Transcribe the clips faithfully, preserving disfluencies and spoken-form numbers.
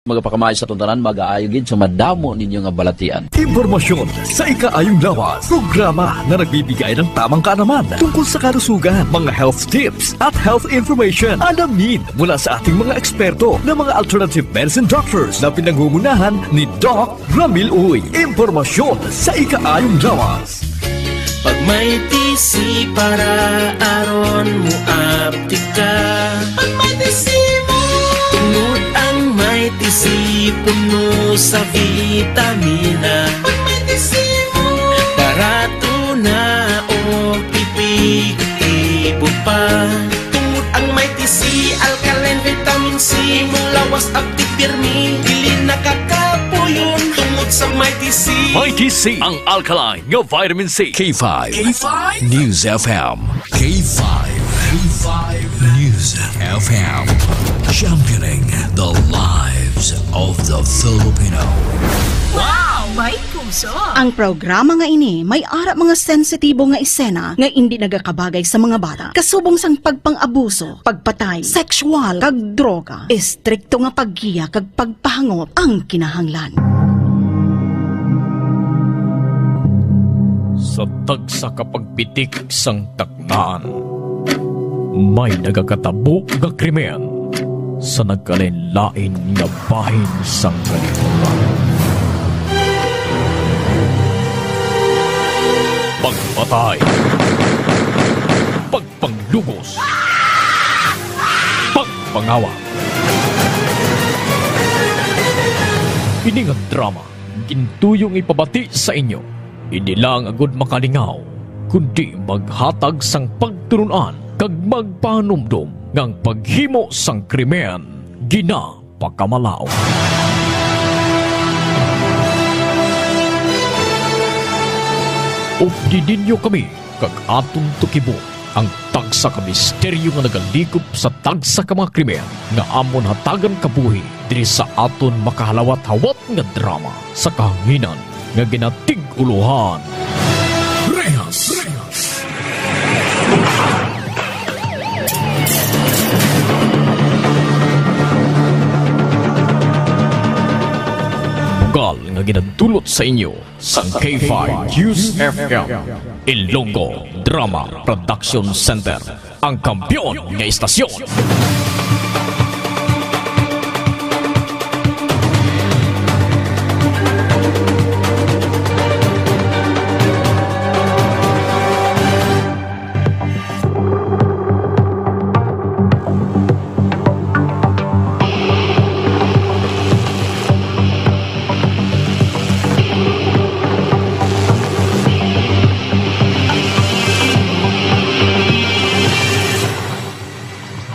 Magapakamay sa tuntanan, magaayo gid sa madamo ninyo nga balatian. Impormasyon sa ikaayong lawas. Programa na nagbibigay ng tamang kaalaman tungkol sa kalusugan, mga health tips, at health information. Alamin mula sa ating mga eksperto na mga alternative medicine doctors na pinangungunahan ni Doc Ramil Uy. Impormasyon sa ikaayong lawas. Pag may T C para aron mo aptik ka. Pag may T C mo. Tungod ang may T C puno sa vitamina. Pag may T C mo. Barato na o epektibo pa. Tungod ang may T C, alkaline vitamin C, imong lawas aptik pirmi, dili nakakapuyon. Tungod sa may T C. May T C, ang alkaline nga vitamin C. K five. K five. News F M. K five. K five News F M. Championing the lives of the Filipino. Wow! May puso! Ang programa nga ini may ara mga sensitibo nga esena nga indi nagakabagay sa mga bata, kasubong sang pagpang-abuso, pagpatay, sexual, kag droga. Estrikto nga paggiya kag pagpahangop ang kinahanglan. Sa tagsa ka pagpitik sang taknaan, may nagakatabo nga krimen sa nagkalain-lain nga bahin sang kalibutan. Pagpatay, pagpanglugos, pagpangawa. Ini nga drama gintuyo nga ipabati sa inyo. Hindi lang agud makalingaw, kundi maghatag sang pagtulon-an kag magpahanumdom nga ang paghimo sang krimen ginapakamalaut. Updi ninyo kami kag aton tukibo ang tagsa ka misteryo nga nagalikop sa tagsa ka mga krimen nga amon hatagan kabuhi diri sa aton makahalawat-hawat nga drama sa kahanginan nga ginatig-ulohan Rehas. Bugal nga ginadulot sa inyo sang K five News F M, Ilonggo Drama Production Center, ang kampiyon nga istasyon.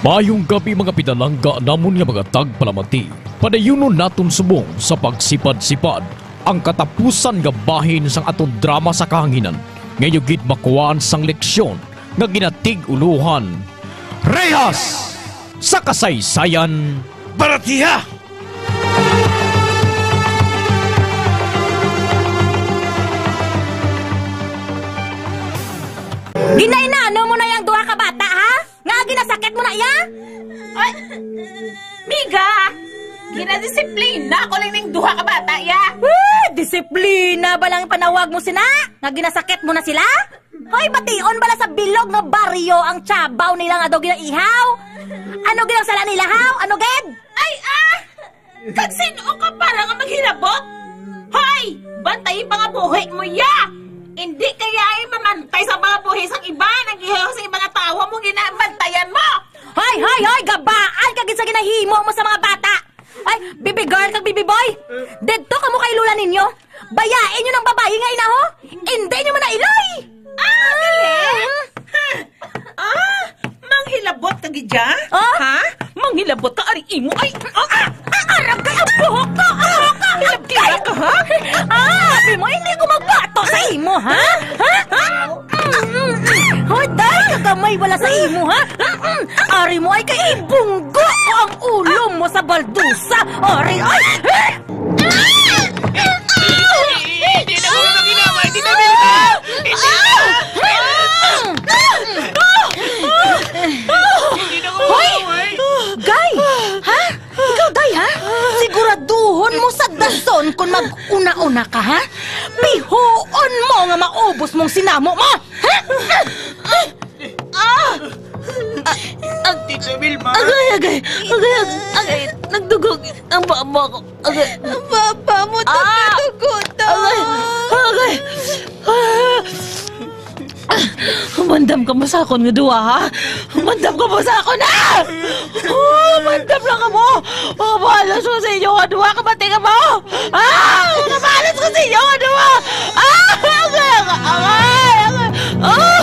Maayong gab-i, mga pinalangga namon nga mga tagpalamati. Padayunon naton subong sa pagsipad-sipad ang katapusan nga bahin sang aton drama sa kahanginan, nga inyo gid makuhaan sang leksyon nga ginatig-ulohan, Rehas sa Kasaysayan. Baratiha! Ginainano mo na yang duha ka bata, ha? Nga ginasakit mo na iya? Ay, miga, ginadisiplina ko lang ning duha ka bata iya. Uy, disiplina ba lang panawag mo sina? Nga ginasakit mo na sila? Hoy, bation bala sa bilog nga baryo ang tiyabaw nila nga daw ginaihaw? Ano gid ang sala nila, haw? Ano gid? Ay, ah! Kag sin-o ka para nga maghilabot? Hoy! Bantayi pa nga buhi mo, ya! Indi kaya ay mamantay sa mga buhi sang iba, nag-ihaw sa iba nga tawo mo ginabantayan mo! Hoy, hoy, hoy! Gabaan ka gid sa ginahimo mo sa mga bata! Ay, baby girl kag baby boy! Didto kamo kay lola ninyo! Bayain nyo ng babayi nga ina, ho! Indi nyo man nailoy! Ah, dili! Ah, manghilabot ka gid, ya? Ah? Ha? Manghilabot ka, ari imo. Ay, ah, ah, ah, aram kay ang buhok ko! Ang buhok ko! Hilabtira ka, ha? Ah, sabi mo, hindi ko magbato sa imo, ha? Ha? Ha? Mm, mm, mm. Hoy, dahil ka gamay wala sa imo, ha? Mm, mm. Ari mo ay kay ibunggo ko ang ulo mo sa baldusa. Ari, ay! Hindi na mo ginawa, hindi na, hindi na. Hindi na ko Hoy! Guy! Ha? Ikaw, Day, ha? Sigurado Kung mag-una-una ka, ha? Bihoon mo nga maubos mong sinamo mo, ha? Ah! Ah! Ah! Teacher Vilma! Agay, agay! Agay, agay! Agay! Nagdugog ang baba ko. Agay! Ang baba mo, Ah! Tugo-tugo to! Agay! Agay! Ah! Humandam kamo sa akon nga duha, ha? Humandam kamo sa akon, ha? Oh, humandam lang kamo! Oh, mabalos ko sa inyo nga duha, kabati kamo! Ah! Mabalos ko sa inyo nga duha! Ah! Agay, agay, agay! Ah!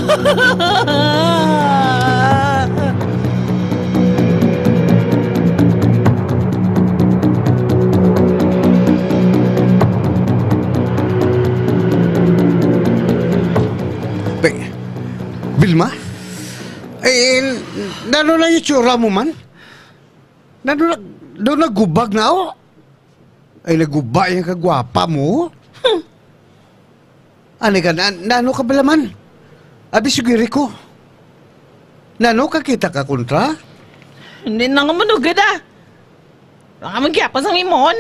Be-, Vilma? Eh, nano na yung tsura mo man? Nano na, daw nagubag na, oh? Ay, naguba yung kagwapa mo. Hmm. Ano ka, na, nano ka bala man? Abi, sugiri ko. Nano ka kita ka kontra? Hindi na nga manugid, ah. Wala ka man gyapon sang imon.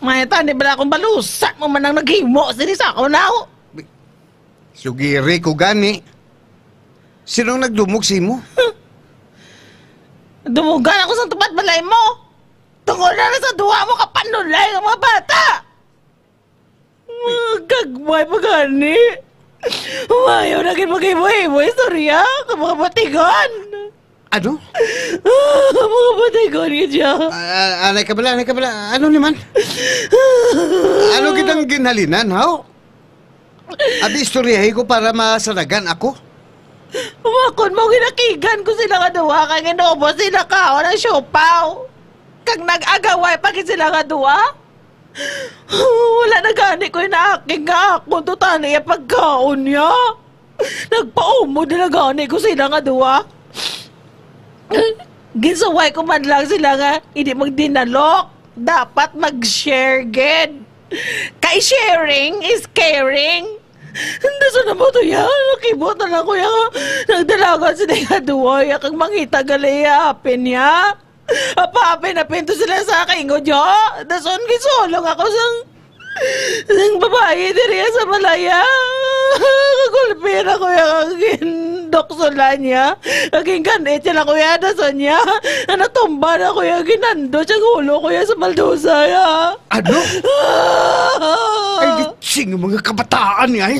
May tani bala akong balusa mo man ang naghimo sini sa ako, now. Sugiri ko gani. Sinong nagdumog sa imo? Dumugan ako sa tupad balay mo. Tungod na lang sa duha mo ka panulay nga mga bata. Mga gagmay pa gani. Mayo na gid maghimo-himo istorya ka mga batigon. Ano? Mga batigon gid siya. Ah, anay ka bala, anay ka bala. Ano ni man? Ano gid ang ginhalinan, haw? Abi, istoryahi ko para masanagan ako. Makon mo, ginakigan ko sila nga duha kay ginubos sila kaon ang siopaw. Kag nag-agaway pa gid sila nga duha. Wala na gani ko inaakig nga akon to tani ang pagkaon niya. Nagpaumod na gani ko sila nga duha. Ginsaway ko man lang sila nga hindi magdinalok. Dapat mag-share gid. Kay sharing is caring. Dason na mo to ya. Nakibot na lang ko ya nga nagdalagan sila nga duwa ya kag mangita gali ya apin niya. Apa apin-apin to sila sa kaingod niya. Dason gisulong ako sang, sang babayi diri sa balaya. Kagulpi na ko ya kag ginduksolan niya. Kag ginganit niya na ko ya, dason niya. Natumba na ko ya, ginando siya ang ulo ko ya sa baldosa ya. Ano? Ay, litsing ang mga kabataan ni ay.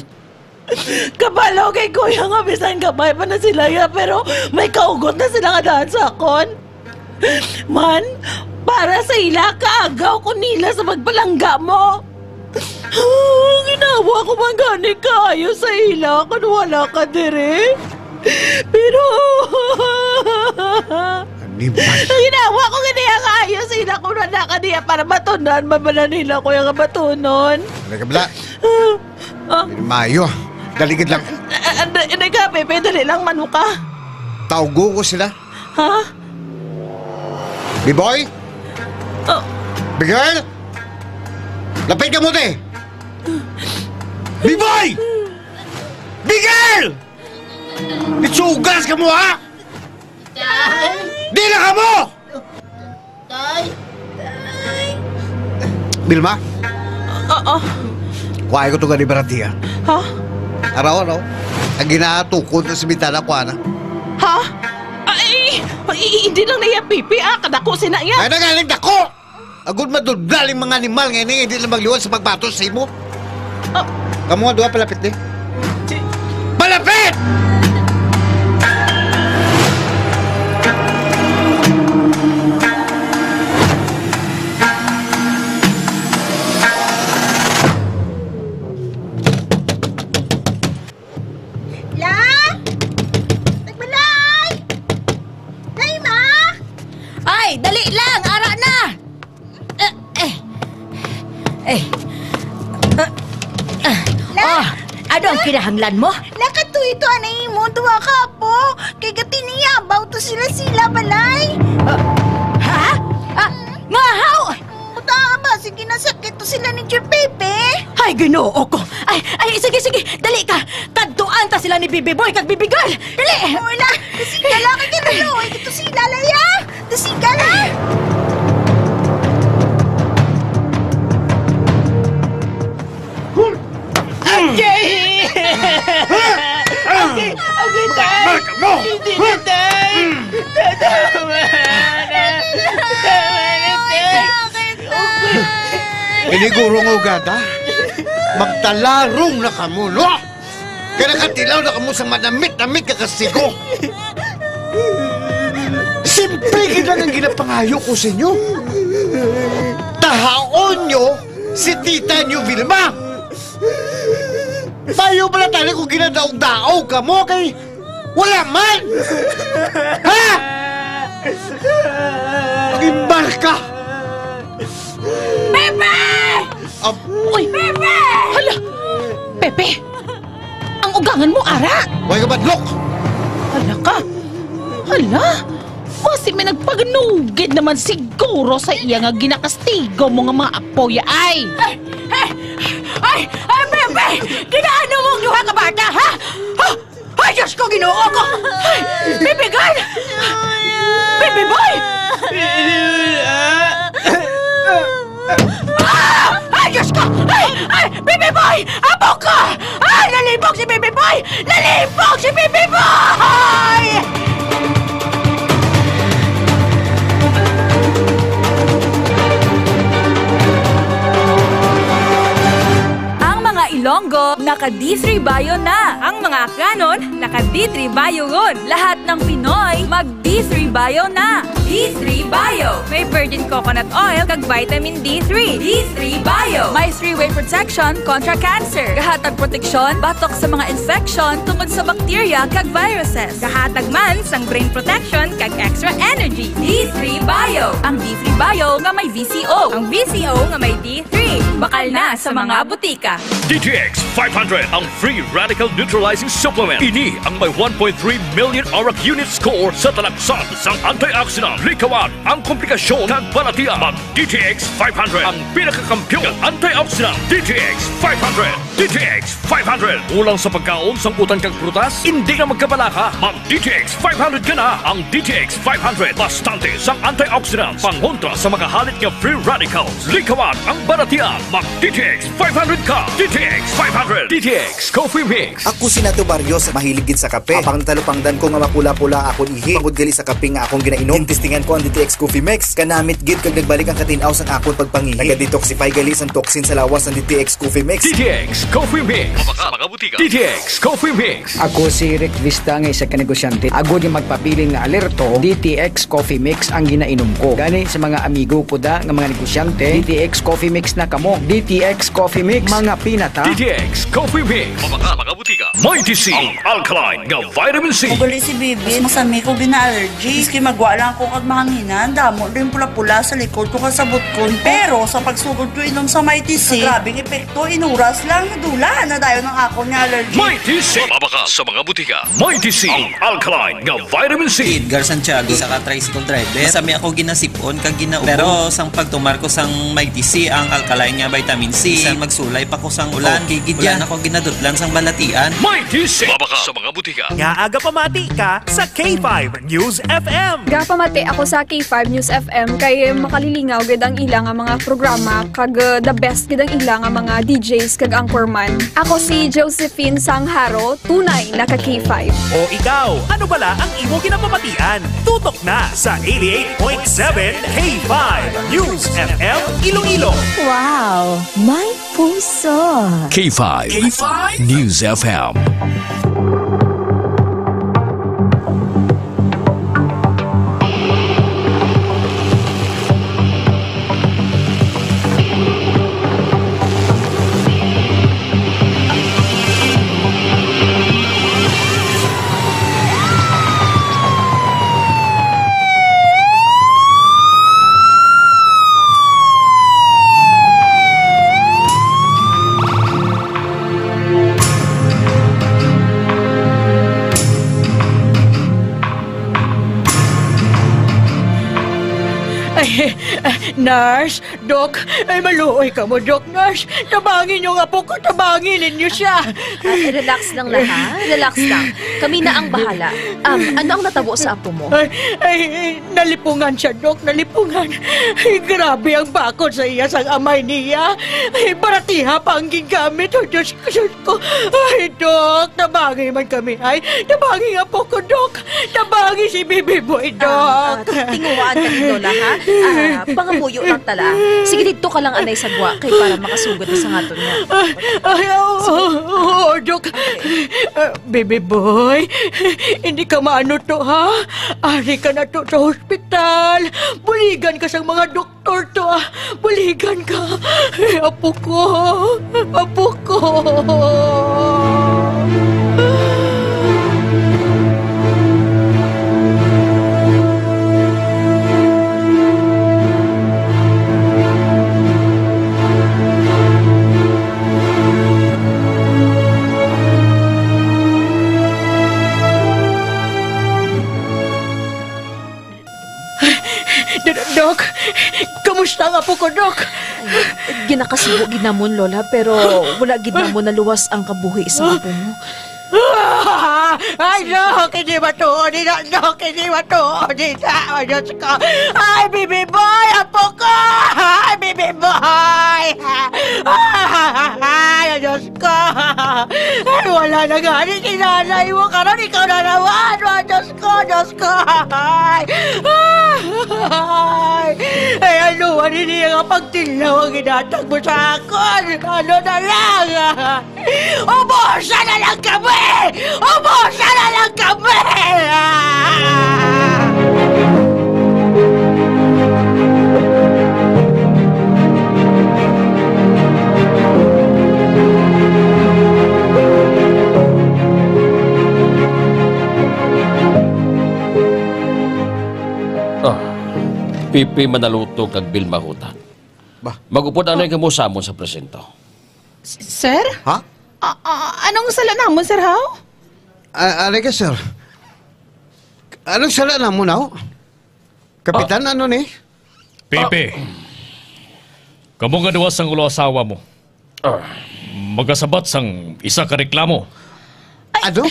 Kabalo kay kuya nga bisan gamay pa na sila ya, pero may kaugot na sila nga daan sa akon. Man, para sa ila, kaagaw ko nila sa pagpalangga mo. Ginawa ko man gani kaayo sa ila kon wala ka diri. Pero Animal. Ginawa ko gani ang ayo sa ila kung wala ka diya para batunan man bala nila ko yung batunon. Ano ka bala? Ah, ah. Mayo. Daligid lang. Ah, ah, hindi, hindi ka, Pepe. Dali lang, mano ka. Tawgo ko sila. Ha? Biboy? Ah. Bigel? Lapit ka mo, te! Biboy! Bigel! Itsugas ka mo, ha? Tay! Di na ka mo! Tay! Tay! Vilma? Oo. Kuha ko to gani baratiya. Ha? Araw, araw. Ang ginatukod sa bintana, kuha na. Ha? Ay, ay, hindi lang na iya pipi, ah. Kadako sina iya. Ay, nagaling dako! Agud madudal ang mga animal nga ini, hindi na magliwat sa pagbatos sa imo. Ah. Kamo nga duha, palapit, di. Palapit! La! Nagbalay! Nay, ma! Ay, dali lang! Ara na! Eh, eh. Eh. Ah, ah. La! Oh, ano ang kinahanglan mo? La, kato ito, anay mo, duha ka apo. Kay gatiniyabaw to sila, sila, balay. Ah, ha? Ah, ngahaw! Buta ba? Sige na, sakit to sila ni Sir Pepe. Ay, Ginoo ko. Ay, ay, sige, sige. Dali ka. Kadtuan ta sila ni Bibi Boy kag Bibi Girl. Dali. Wala. Sige lang, kay Ginoo. Ito si Lalaya. Sige lang. Iniguro nga ugada, magtalarong na kamo, no? Kaya nakatilaw na kamo sa manamit-namit nga kastigo. Simple gid lang ang ginapangayo ko sa inyo. Tahaon nyo si tita nyo, Vilma. Mayo pala tali kung ginadaog-daog kamo kay wala man! Ha? Pag-embarka! Pepe! Ab- Uy! Pepe! Hala! Pepe! Ang ugangan mo, ara! Way ka badlok! Hala ka! Hala! Basi may nagpaganugid naman siguro sa iya nga ginakastigo mo nga mga apo ya, ay! Ay! Ay! Ay! Ay! Pepe! Ginaano mo ang duha ka bata, ha? Ha? Ay, Diyos ko, Ginoo ko! Ay, Bibi Girl! Bibi Boy! Ah! Ay, Diyos ko! Ay! Ay! Bibi Boy! Apo ko! Ay, nalipog si Bibi Boy! Nalipog si Bibi Boy! Ang mga Ilonggo, naka D three Bio na. Ang mga Akyanon, naka D three Bio ron. Lahat ng Pinoy, mag D three Bio na. D three Bio. May virgin coconut oil kag vitamin D three. D three Bio. May three-way protection kontra cancer. Gahatag proteksyon batok sa mga infection tungod sa bakterya kag viruses. Gahatag man sang brain protection kag extra energy. D three Bio. Ang D three Bio nga may V C O. Ang V C O nga may D three. Bakal na sa mga butika. D T X five hundred, ang free radical neutralizing supplement. Ini ang may one point three million arak unit score sa talaksan sang antioxidant. Likawan ang komplikasyon kag balatian. Mag D T X five hundred, ang pinakakampiyon nga antioxidant. D T X five hundred. D T X five hundred. Kulang sa pagkaon, sang utan kag prutas? Hindi na magkabalaka. Mag D T X five hundred ka na. Ang D T X five hundred, bastante sang antioxidants, pangontra sa mga halit nga free radicals. Likawan ang balatian. Mag D T X five hundred ka. D T X five hundred. D T X Coffee Mix. Ako si Nato Barrios, mahilig gid sa kape. Apang natalupangdan ko nga mapula-pula akon ihi tungod gali sa kape nga akong ginainom. Gintistingan ko ang D T X Coffee Mix. Kanamit gid kag nagbalik ang katin-aw sang akon pagpangihi. Naga-detoxify gali sang toxin sa lawas ang D T X Coffee Mix. D T X Coffee Mix. Mabakal sa mga butika. D T X Coffee Mix. Ako si Rick Vista nga isa ka negosyante. Agod nga magpabilin nga alerto, D T X Coffee Mix ang ginainom ko. Gani sa mga amigo ko da nga mga negosyante, D T X Coffee Mix na kamo. D T X Coffee Mix, mga pinata. D T X Coffee Mix. Mabakal sa mga butika. Mighty C, ang alkaline nga vitamin C. Ugali si Bibi, masami ko gina-allergy. Maski magwa lang ako kag mahanginan, damo din pula-pula sa likod ko kag sa butkon ko. Pero sa pagsugod ko inom sa Mighty C, grabing epekto, inuras lang, nadula na dayon ang akon nga allergy. Mighty C. Mabakal sa mga butika. Mighty C, ang alkaline nga vitamin C. Si Edgar Santiago, isa ka tricycle driver. Masami ako ginasip-on kag ginaubong. Pero sang pagtumar ko sang Mighty C, ang alkaline nga vitamin C, bisan magsulay pa ko sang ulan, okay gid yan. Wala na ko ginadutlan sang balatian. Mighty C. Mabakal sa mga butika. Nga aga pamati ka sa K five News F M. Gapamati ako sa K five News F M kay makalilingaw gid ang ila nga mga programa kag, uh, the best gid ang ila nga mga D Js kag anchorman. Ako si Josephine Sangharo, tunay na ka K five. O ikaw, ano bala ang imo ginapamatian? Tutok na sa eighty-eight point seven K five News F M Iloilo. Wow, may puso. K five K five News F M. Ay, ah, nurse, Doc, ay, maluoy kamo, Doc. Nurse, tabangi niyo ang apo ko, tabangi ninyo siya. Ah, relax lang na, ha? Relax lang. Kami na ang bahala. Um, ano ang natabo sa apo mo? Ay, ay, ay, nalipungan siya, Doc, nalipungan. Ay, grabe ang bakod sa iya sang amay niya. Ay, baratiha pa ang gingamit. Oh, Diyos ko, Diyos ko. Ay, Doc, tabangi man kami. Ay, tabangi ang apo ko, Doc. Tabangi si Bibi Boy, Doc. Ah, ah, tinguhaan ka ni Lola, ha? Ah, pangamuyo Yo lang tala. Sige, didto ka lang anay sa gwa kay para makasugod na sa aton nga. Ay, ay, oo, oo, Dok. Ah, baby boy, hindi ka maano to, ha? Ari ka na to sa hospital. Buligan ka sang mga doktor to, ah. Buligan ka. Ay, apo ko. Apo ko. Do-, Doc, kamusta ang apo ko, Doc? Ay, ginakasubo gid namon, Lola, pero wala gid namon naluwas ang kabuhi sa apo mo. Ay, Doc, hindi matuod, hindi, Doc, hindi matuod, hindi. Oh, Diyos ko. Ay, baby boy, apo ko! Ay, baby boy! Ay, oh, Diyos ko. Ay, wala na gani si nanay mo. Karon ikaw na naman, oh, Diyos ko, Diyos ko. Ay! Ay! Ay, ano man ini nga pagtilaw ang ginhatag mo sa akon? Ano na lang? Ubusan na lang kami! Ubusan na lang kami! Ah! Ah, Pipi Manaluto kag Vilma Huta. Bah. Mag-upod anay kamo sa amon sa presinto. S-, sir? Ha? A-, a-, anong sala namon, sir, haw? A-, ari ka, sir. Anong sala namon, haw? Kapitan, Ah. ano ni? Pipi, kamo nga duha sang ulo asawa mo. Ah. Magasabat sang isa ka reklamo. Ay, Ano?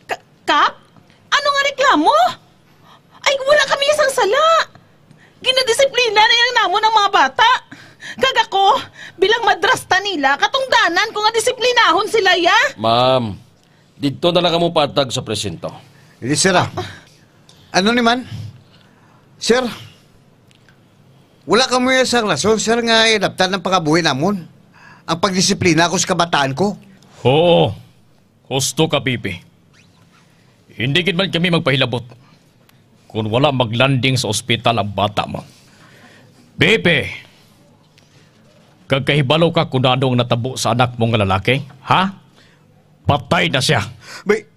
Ka-, Kap? Ano nga reklamo? Ay, wala kami sang sala. Ginadisiplina na yang namon ang mga bata. Kag ako, bilang madrasta nila, katungdanan ko nga disiplinahon sila, ya. Ma'am, didto na lang kamo patag sa presinto. Hindi, sir, ah. Ano ni man? Sir, wala kamo ya sang rason, sir, nga idaptan ang pangabuhi namon, ang pagdisiplina ko sa kabataan ko. Oo. Husto ka, Pipi. Hindi gid man kami magpahilabot kon wala maglanding sa ospital ang bata mo. Pipi, kag kahibalo ka kon ano ang natabo sa anak mo nga lalaki, ha? Patay na siya. May,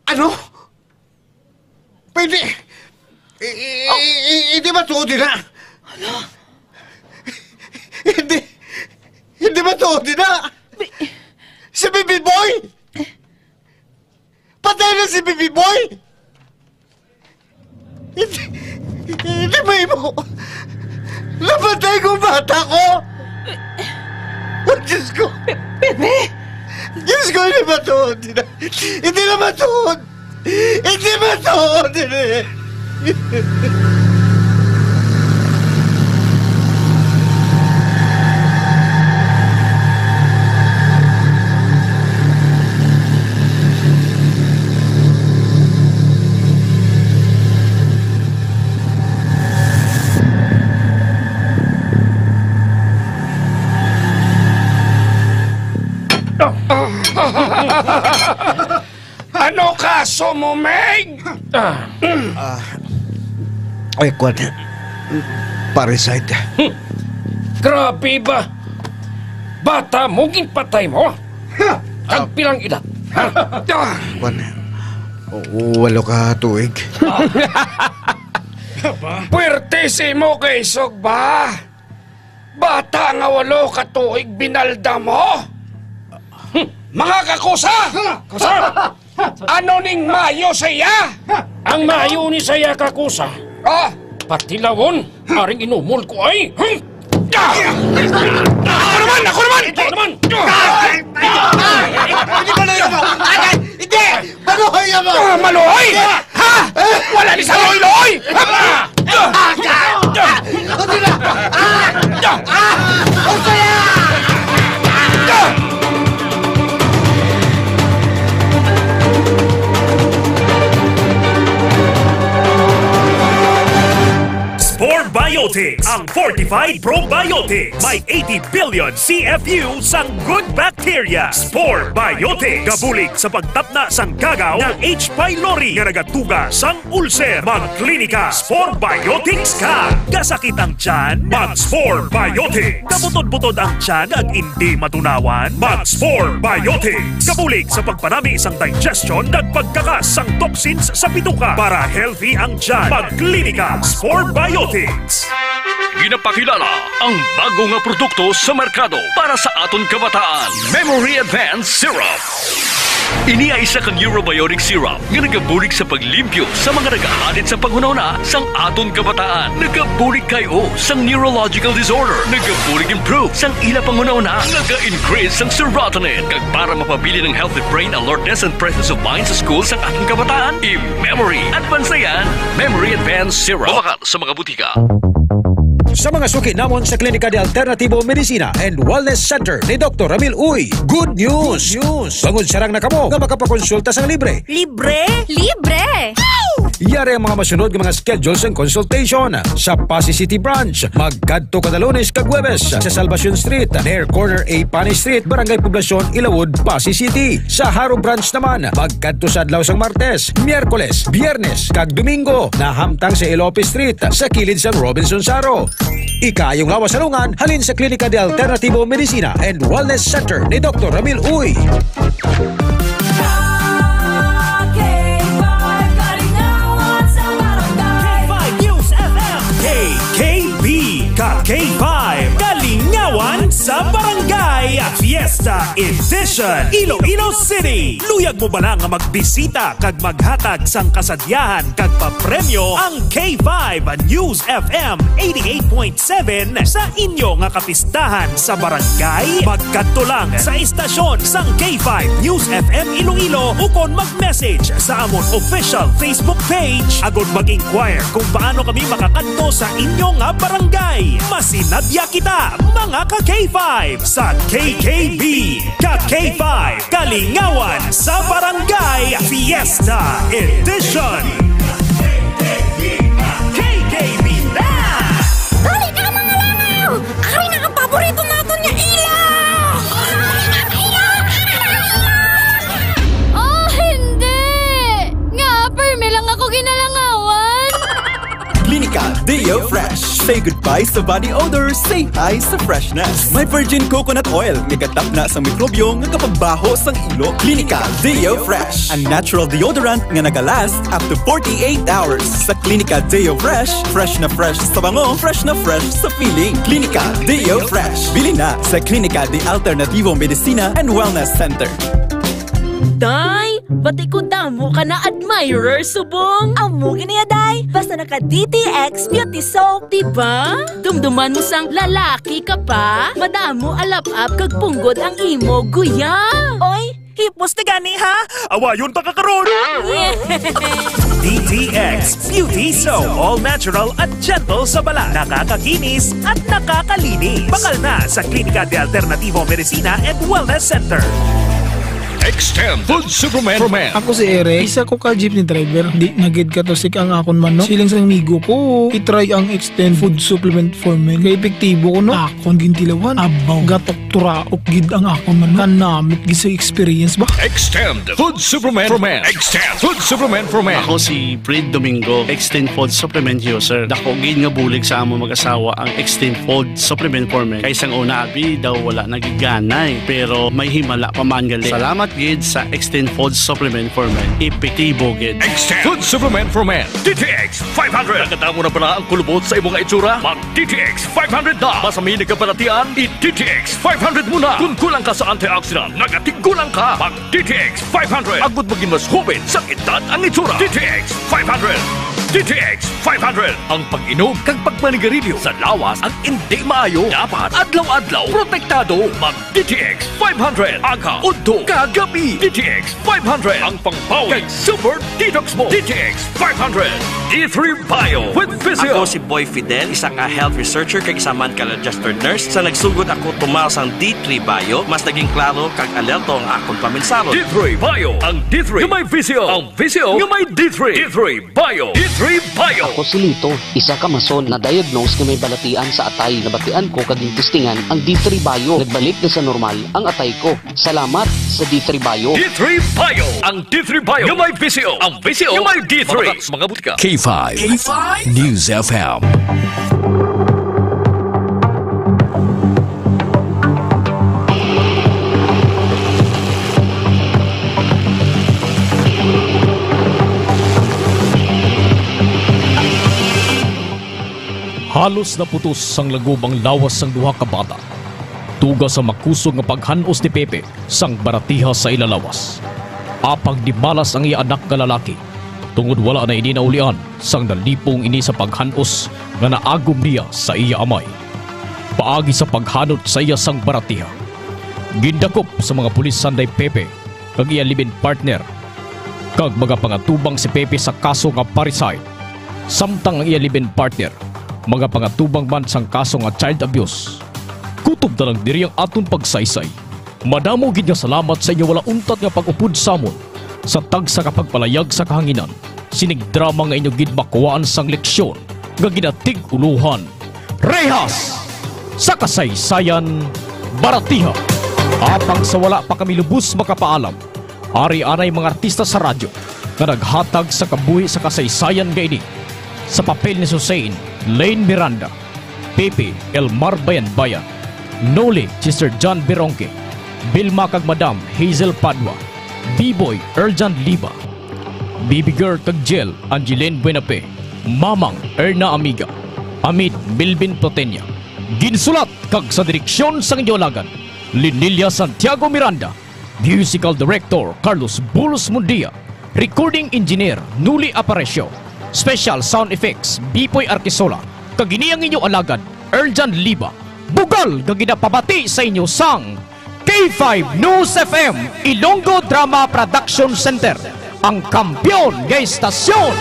ano? Pwede. I-, i-, i-, hindi matuod na. Ano? Hindi. Hindi matuod na. Bi- Si Baby Boy! Patay na si Baby Boy! Hindi, hindi mahimo. Napatay ko bata ko! Oh, Diyos ko! Pe-, Pepe! Diyos ko, hindi matuod! Hindi na, hindi na matuod! Hindi matuod! Hindi! Ano kaso mo, Meg? Ah. Ah, ay, kwan. Parricide. Hmm. Grabe ba? Bata mo, ginpatay mo? Ha? Kag Ah. pilang edad? Ha? Ah. Kwan. W-, walo ka tuig. Puwerte si mo kay isog ba? Bata nga walo ka tuig, binalda mo? Hmm, mga kakusa! Kusa! Ano ning mayo sa iya? Ang mayo ni sa iya, kakusa. Ah! Patilawon, aring inumol ko ay. Hmm! Ah! Ako naman! Ako naman! Ako naman! Hindi ba na yun? Hindi! Maluoy ka mo! Ah, maluoy? Ha? Wala ni sa luoy-luoy! Ako na! Ah! Ako na! Spore Biotics, Ang fortified probiotics may eighty billion C F U sang good bacteria. Spore Biotics, gabulig sa pagtapna sang kagaw nga H. pylori nga nagatuga sang ulcer. Magklinika Spore Biotics ka. Kasakit ang tiyan? Mag Spore Biotics. Kabutod-butod ang tiyan ag indi matunawan? Mag Spore Biotics. Kabulig sa pagpanami sang digestion kag pagkakas sang toxins sa bituka para healthy ang tiyan. Magklinika Spore Biotics. Ginapakilala ang bago nga produkto sa merkado para sa aton kabataan, Memory Advance Syrup. Ini ay isa ka neurobiotic syrup nga nagabulig sa paglimpyo sa mga nagahalit sa panghunahuna sang aton kabataan. Nagabulig kay o sang neurological disorder. Nagabulig improve sang ila panghunahuna. Naga-increase sang serotonin. Kag para mapabilin ang healthy brain alertness and presence of mind sa school sang aton kabataan, i-memory. Advance na yan. Memory Advance Syrup. Mabakal sa mga butika. Sa mga suki namon sa Klinika de Alternativo Medicina and Wellness Center ni Doktor Ramil Uy, good news! Good news! Bangod sarang na kamo nga makapakonsulta sang libre. Libre? Libre! Yari ang mga masunod nga mga schedule sang consultation. Sa Passi City Branch, magkadto kada Lunes kag Huwebes sa Salvacion Street, near corner A Pani Street, Barangay Poblacion, Ilawod, Passi City. Sa Jaro Branch naman, magkadto sa adlaw sang Martes, Miyerkules, Biyernes, kag Domingo, nahamtang sa Ilope Street, sa kilid sang Robinson Jaro. Ikaayong lawas sa lungan halin sa Klinika de Alternativo Medicina and Wellness Center ni Doktor Ramil Uy. K K five Kalingawan sa Barangay. K five News F M. K K B, ka K five, Kalingawan sa Barangay. Fiesta Edition, Iloilo City. Luyag mo bala nga magbisita kag maghatag sang kasadyahan kag papremyo ang K five News F M eighty-eight point seven sa inyo nga kapistahan sa barangay? Magkadto lang sa istasyon sang K five News F M Iloilo ukon mag-message sa amon official Facebook page agod mag-inquire kung paano kami makakadto sa inyo nga barangay. Masinadya kita, mga ka K five, sa K K B, ka K five, Kalingawan sa Barangay Fiesta Edition. K K B na! Dali na, mga langaw! Ari na ang paborito naton nga ilaw! Oh, hindi! Nga, permi lang ako ginalangawan! Klinika Deo Fresh. Say goodbye sa body odor, say hi sa freshness. May virgin coconut oil nga gatapna sa mikrobyo nga kapagbaho sang ilo. Klinika Deo Fresh, ang natural deodorant nga nagalast up to forty-eight hours. Sa Klinika Deo Fresh, fresh na fresh sa bango, fresh na fresh sa feeling. Klinika Deo Fresh. Bili na sa Klinika de Alternativo Medicina and Wellness Center. Day, bati ko damo ka na admirer subong. Amo gani ya, day. Basta naka D T X Beauty Soap, di ba? Dumduman mo sang lalaki ka pa. Madamo alap-ap kag punggod ang imo guya. Oy, hipos na gani, ha? Awayon ta ka karon. D T X Beauty Soap. All natural at gentle sa balat. Nakakakinis at nakakalinis. Bakal na sa Klinika de Alternativo Medicina and Wellness Center. Extend Food Supplement for Men. Ako si Eric, isa ko ka jeepney driver. Di na gid katusik ang akon manok. Siling sa amigo ko, i-try ang Extend Food Supplement for Men. Kay epektibo ko, no? Akon gintilawan. Abaw, gatok turaok gid ang akon manok. Kanamit gid sa experience ba? Extend Food Supplement for Men. Extend Food Supplement for Men. Ako si Fred Domingo, Extend Food Supplement User. Dako gid nga bulig sa among mag-asawa ang Extend Food Supplement for Men. Kay sang una, abi, daw wala nagiganay, pero may himala pa man gali. Salamat gid sa Extend Food Supplement for Men. Epektibo gid. Extend Food Supplement for Men. D T X five hundred. Nakadamo na bala ang kulubot sa imo nga itsura? Mag D T X five hundred na. Basta may nagkabalatian, i-D T X five hundred mo na. Kung kulang ka sa antioxidant, nagatigulang ka. Mag D T X five hundred. Agud maging mas hoben sa edad ang itsura. D T X five hundred. D T X five hundred. Ang pag-inom kag pagmanigarilyo sa lawas ang indi maayo. Dapat adlaw-adlaw protektado. Mag D T X five hundred. Aga, udto, kag gabi. D T X five hundred. Ang pangbawi kag super detox mo. D T X five hundred. D three Bio with Visio. Ako si Boy Fidel, isa ka health researcher kag isa man ka registered nurse. Sa nagsugod ako tumaw sang D three Bio, mas naging klaro kag alerto ang akon paminsaro. D three Bio, ang D three nga may Visio, ang Visio nga may D three. D three Bio. three Bio. Ako si Lito, isa ka mason na diagnose nga may balatian sa atay. Nabatian ko kag gintistingan ang D three Bio. Nagbalik na sa normal ang atay ko. Salamat sa D three Bio. D three Bio. Ang D three Bio nga may V C O. Ang V C O nga may D three. Mabata sa mga butika. K five K five News F M. Halos naputos sang lagob ang lawas sang duha ka bata, tuga sa makusog nga paghan-os ni Pepe sang baratiha sa ila lawas. Apang dimalas ang iya anak nga lalaki, tungod wala na ini naulian sang nalipong ini sa paghan-os nga naagom niya sa iya amay. Paagi sa paghanot sa iya sang baratiha, gindakop sa mga pulis sanday Pepe kag iya live-in partner, kag magapangatubang si Pepe sa kaso nga parricide, samtang ang iya live-in partner magapangatubang man sang kaso nga child abuse. Kutob na lang diri ang aton pagsaysay. Madamo gid nga salamat sa inyo wala untat nga pag-upod sa amon sa tagsa ka pagpalayag sa kahanginan sining drama nga inyo gid makuhaan sang leksyon nga ginatig-ulohan, Rehas sa Kasaysayan Baratiha. Apang sa wala pa kami lubos makapaalam, ari anay mga artista sa radyo nga naghatag sa kabuhi sa kasaysayan nga ini. Sa papel ni Susain, Lane Miranda, Pepe, Elmar Bayanbayan, Noli, Sister John Beronque, Vilma kag Madam Hazel Padua, B-Boy, Erjan Liba, Baby Girl kag Jel, Angeline Buenape, Mamang, Erna Amiga, Amit, Melvin Potenia. Ginsulat kag sa direksyon sang inyo alagad, Linilia Santiago Miranda. Musical Director, Carlos Bulos Mundia. Recording Engineer, Nuli Aparecio. Special Sound Effects, Bipoy Arquisola. Kag ini ang inyo alagad, Erjan Liba. Bugal nga ginapabati sa inyo sang K five News F M, Ilonggo Drama Production Center, ang kampiyon nga istasyon.